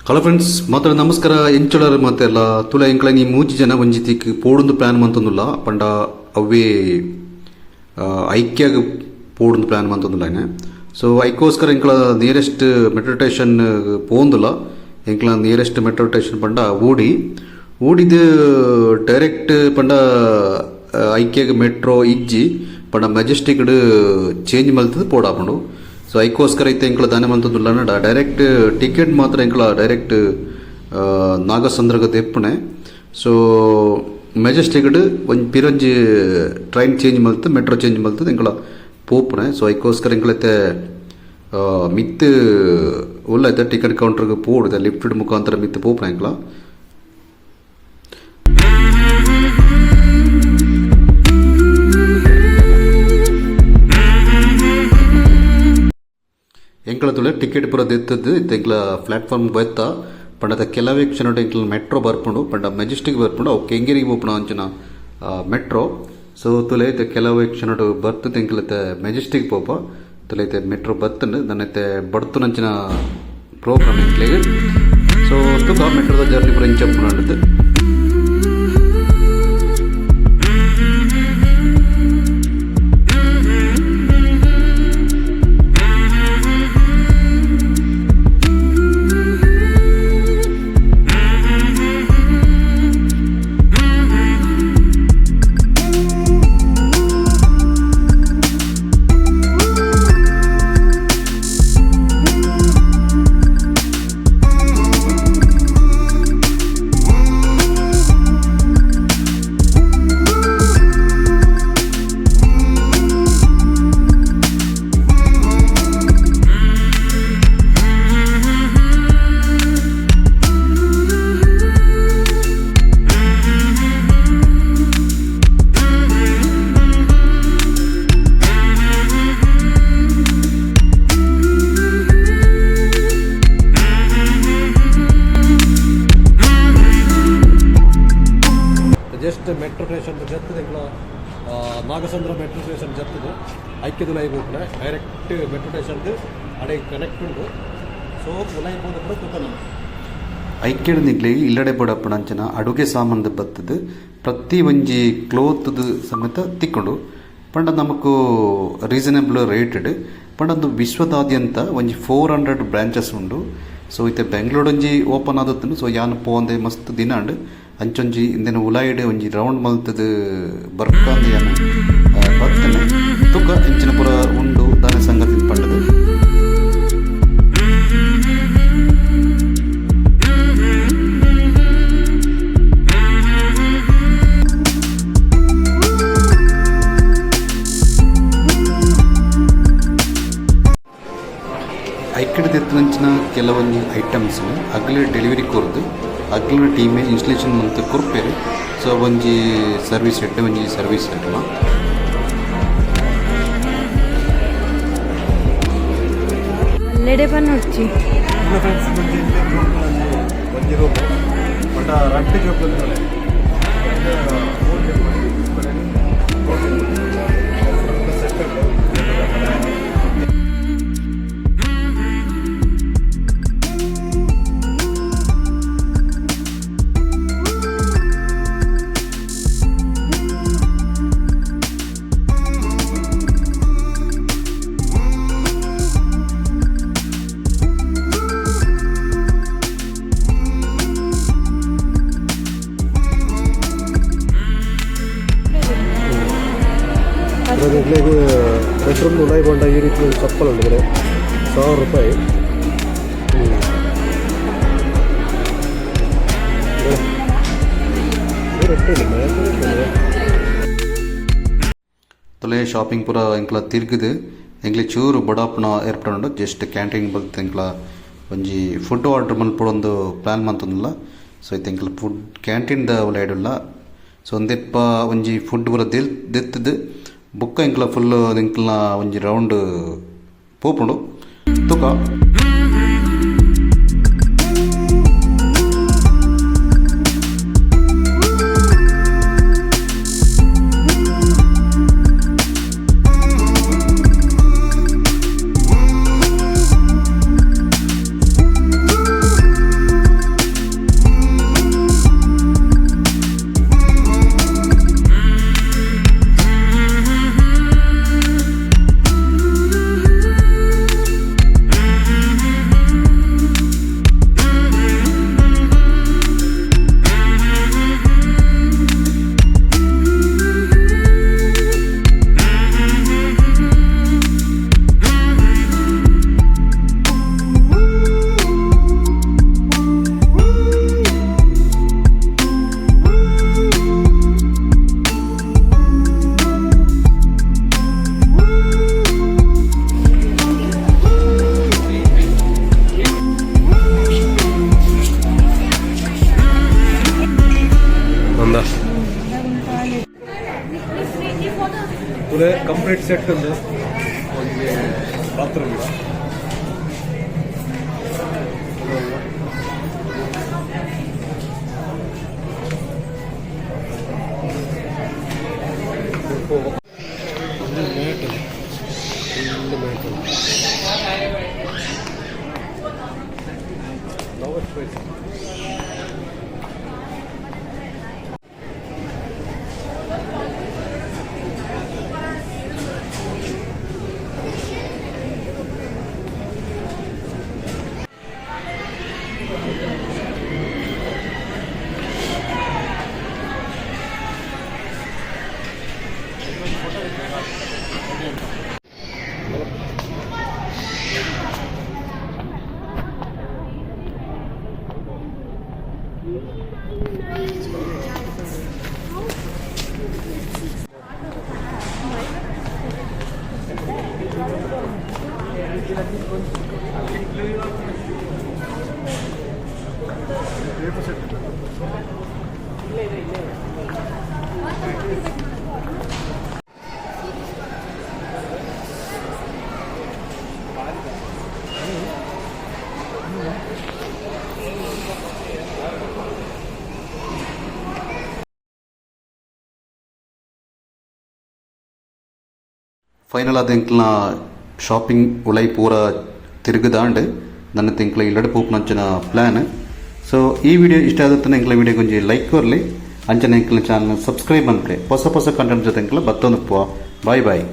Hello friends, ಮಾತ್ರ ನಮಸ್ಕಾರ. ಎಂಚೊಲರ್ ಮಾತೆಲ್ಲ ತುಲ ಎಂಕ್ಲ ನೀ ಮೂಜಿ ಜನ ಒಂಜಿ ತಿಕ್ ಪೋಡುಂದು ಪ್ಲಾನ್ ಮಂತೊಂದುಲ್ಲ. ಪಂಡ ಅವ್ವೇ ಐಕ್ಯಾಗ್ ಪೋಡುಂದು ಪ್ಲಾನ್ ಮಂತೊಂದುಲ್ಲ ಇನೆ. ಸೊ ಐಕೋಸ್ಕರ ಎಂಕ್ಲ ನಿಯರೆಸ್ಟ್ ಮೆಟ್ರೋ ಸ್ಟೇಷನ್ ಪೋಂದುಲ್ಲ. ಎಂಕ್ಲ ನಿಯರೆಸ್ಟ್ ಮೆಟ್ರೋ ಸ್ಟೇಷನ್ ಪಂಡ ಊಡಿ. ಊಡಿದು ಡೈರೆಕ್ಟ್ ಪಂಡ ಐಕ್ಯಾಗ್ ಮೆಟ್ರೋ ಇಜ್ಜಿ. ಪಂಡ ಮೆಜೆಸ್ಟಿಕ್ ಚೇಂಜ್ ಮಲ್ತದ ಪೋಡಾಪುಂಡು. ಸೊ ಐಕೋಸ್ಕರ ಇತ್ತೆ ಎಂಕ್ಲ ದಾನೆ ಮಂತೊಂದುಲ್ಲ, ಡೈರೆಕ್ಟ್ ಟಿಕೆಟ್ ಮಾತ್ರ ಎಂಕ್ಲ ಡೈರೆಕ್ಟ್ ನಾಗಸಂದ್ರಗ ದೆಪ್ಪುನೆ. ಸೊ ಮೆಜೆಸ್ಟಿಕ್ ಒಂಜಿ ಪಿರೊಂಜಿ ಟ್ರೈನ್ ಚೇಂಜ್ ಮಲ್ತು, ಮೆಟ್ರೋ ಚೇಂಜ್ ಮಲ್ತದ ಎಂಕ್ಲ ಪೋಪುನೆ. ಸೊ ಐಕೋಸ್ಕರ ಎಂಕ್ಲತೆ ಮಿತ್ತು ಉಲ್ಲ ಐತೆ ಟಿಕೆಟ್ ಕೌಂಟರ್ಗೆ ಪೋಡು, ಲಿಫ್ಟ್ ಮುಖಾಂತರ ಮಿತ್ತು ಪೋಪುನೆ ಎಂಕ್ಲ. ಎಂಕ್ಲ ತುಲೆ ಟಿಕೆಟ್ ಪೂರ ದೆತ್ತದ್ದು ಇತ್ತೆ ಎಂಕ್ಲ ಪ್ಲಾಟ್ಫಾರ್ಮ್ ಬತ್ತ. ಪಂಡದ ಕೆಲವೇ ಕ್ಷಣಡ್ ಎಂಕ್ಲ ಮೆಟ್ರೋ ಬರ್ಪುಂಡು. ಪಂಡ ಮೆಜೆಸ್ಟಿಕ್ ಬರ್ಪುಂಡು. ಅವು ಕೆಂಗೇರಿಗೆ ಪೋಪುನ ಅಂಚಿನ ಮೆಟ್ರೋ. ಸೊ ತುಲೆ ಇತ್ತೆ ಕೆಲವೇ ಕ್ಷಣಡ್ ಬರ್ತದೆ. ಎಂಕ್ಲ ಇತ್ತೆ ಮೆಜೆಸ್ಟಿಕ್ ಪೋಪ. ತುಲೆ ಇತ್ತೆ ಮೆಟ್ರೋ ಬತ್ತಂಡು. ನನ್ನತ್ತೆ ಬಡ್ತುನಂಚಿನ ಪ್ರೋಗ್ರಾಮ್ ಎಂಕ್ಲೆಗ್. ಸೊ ತುಕ ಮೆಟ್ರೋದ ಜರ್ನಿ ಪೂರ ಇಂಚ ಉಪ್ಪುಂಡು. ಜಸ್ಟ್ ಮೆಟ್ರೋ ಸ್ಟೇಷನ್ ಜತ್ತದ ಎಂಕ್ಲ, ನಾಗಸಂದ್ರ ಮೆಟ್ರೋ ಸ್ಟೇಷನ್ ಜತ್ತದು ಐಕ್ಯದುಲೈ ಪೋಪುನ. ಡೈರೆಕ್ಟ್ ಮೆಟ್ರೋ ಸ್ಟೇಷನ್ ಅಡೆ ಕನೆಕ್ಟ್ ಉಂಡು. ಸೊ ಉಲೈ ಪೋದು ಕೂಡ ತುಕನ. ಐಕ್ಯಡ್ ನಿಕ್ಲೆ ಇಲ್ಲಡೆ ಬೋಡಪ್ಪಣ ಅಂಚಿನ ಅಡುಗೆ ಸಾಮಾನು ಬತ್ತದು, ಪ್ರತಿ ಒಂಜಿ ಕ್ಲೋತ್ದು ಸಮೇತ ತಿಕ್ಕೊಂಡು. ಪಂಡ ನಮಕ್ ರೀಸನೇಬಲ್ ರೇಟೆಡ್. ಪಂಡ ಒಂದು ವಿಶ್ವದಾದ್ಯಂತ ಒಂಜಿ 400 ಬ್ರಾಂಚಸ್ ಉಂಡು. ಸೊ ಇತ್ತೆ ಬೆಂಗಳೂರು ಒಂಜಿ ಓಪನ್ ಆದತ್ತುಂಡು. ಸೊ ಯಾನ್ ಪೋಂದೆ ಮಸ್ತ್ ದಿನ ಅಂಡ್. ಅಂಚೊಂಜಿ ಇಂದೆನ ಉಲಾಯಿಡ್ ಒಂಜಿ ರೌಂಡ್ ಮಲ್ತದು ಬರ್ಕಂದು ಯಾನ್ ಬತ್ತನೆ. ತುಕ ಇಂಚಿನ ಪೂರ ಉಂಡು, ದಾನೆ ಸಂಗತಿ ಪಂಡದು. ಐಕಡೆ ದೆತ್ತುನಂಚಿನ ಕೆಲವೊಂಜಿ ಐಟಮ್ಸ್ ಅಗ್ಲೆ ಡೆಲಿವರಿ ಕೊರ್ದು, ಅಗ್ಲಿನ ಟೀಮೇ ಇನ್ಸ್ಟಲೇಷನ್ ಮಂತ್ ಕೊರ್ಪೆರ್. ಸೊ ಒಂಜಿ ಸರ್ವಿಸ್ ಎಡ್ಡೆ ಒಂಜಿ ಸರ್ವಿಸ್ ಅಗ್ಲ. ಅಲ್ಲೆಡೆ ಪನ್ನೊಡ್ಚಿ. ಇಲ್ಲ ಫ್ರೆಂಡ್ಸ್, ಒಂಜಿ ಒಂಜಿ ರೂಮ್. ಬಟ್ ರಡ್ಡ್ ಜೋಕುಲು. ಮೂರು. ಸೆಟ್. ನಿಕ್ಲೆಗ್ ಬೆಡ್ರೂಮ್ ಉಲಾಯಿ ಬೋಂಡ ಈ ರೀತಿ ಒಂದು ಚಪ್ಪಲ್ ಉಂಡು ಕಡೆ, 1000 ರೂಪಾಯಿ. ರೇಟ್ ಉಂಡು, ರೇಟ್. ತೊಲೆ ಶಾಪಿಂಗ್ ಪೂರ ಎಂಕ್ಲ ತಿರ್ಗುದು ಎಂಕ್ಲೆ ಚೂರು ಬಡಾಪುನ ಏರ್ಪಡ್ ಉಂಡು. ಜಸ್ಟ್ ಕ್ಯಾಂಟೀನ್ ಬಲ್ತ್ ಎಂಕ್ಲ ಒಂಜಿ ಫುಡ್ ಆರ್ಡರ್ ಮಲ್ಪೊಡೊಂದು ಪ್ಲಾನ್ ಮಂತೊಂದುಲ್ಲ. ಸೊ ಇತ್ತೆ ಎಂಕ್ಲ ಫುಡ್ ಕ್ಯಾಂಟೀನ್ ದ ಉಲಾಯಿಡುಲ್ಲ. ಸೊ ಒಂದೆಪ್ಪ ಒಂಜಿ ಫುಡ್ ಪೂರ ದೆಲ್ ದೆತ್ತದು ಬೊಕ್ಕ ಎಂಕ್ಲ ಫುಲ್ ಎಂಕ್ಲ್ನ ಒಂಜಿ ರೌಂಡ್ ಪೋಪುಂಡು ತುಕ. Complete set ಉಂಡು. ಒಂಜಿ ಬಾತ್ರೂಮ್. ಒಂದು mat, full mat. Lowest price. Final ಆದ ಎಂಕ್ಲನ ಶಾಪಿಂಗ್ ಉಲೈ ಪೂರ ತಿರುಗುದಾಂಡ್. ನನ್ನ ತಿಂಕ್ಲ ಇಲ್ಲಡೆ ಪೋಪುನಂಚಿನ ಪ್ಲ್ಯಾನ್. ಸೊ ಈ ವಿಡಿಯೋ ಇಷ್ಟ ಆದತ್ತನ ಎಂಕ್ಲ ವಿಡಿಯೋ ಕೊಂಚ ಲೈಕ್ ಕೊರ್ಲಿ. ಅಂಚನೆ ಎಂಕ್ಲ ಚಾನಲ್ ಸಬ್ಸ್ಕ್ರೈಬ್ ಮನ್ಪುಲೆ. ಹೊಸ ಹೊಸ ಕಂಟೆಂಟ್ ಜೊತೆ ಎಂಕ್ಲ ಬತ್ತೊಂದು. Boy boy.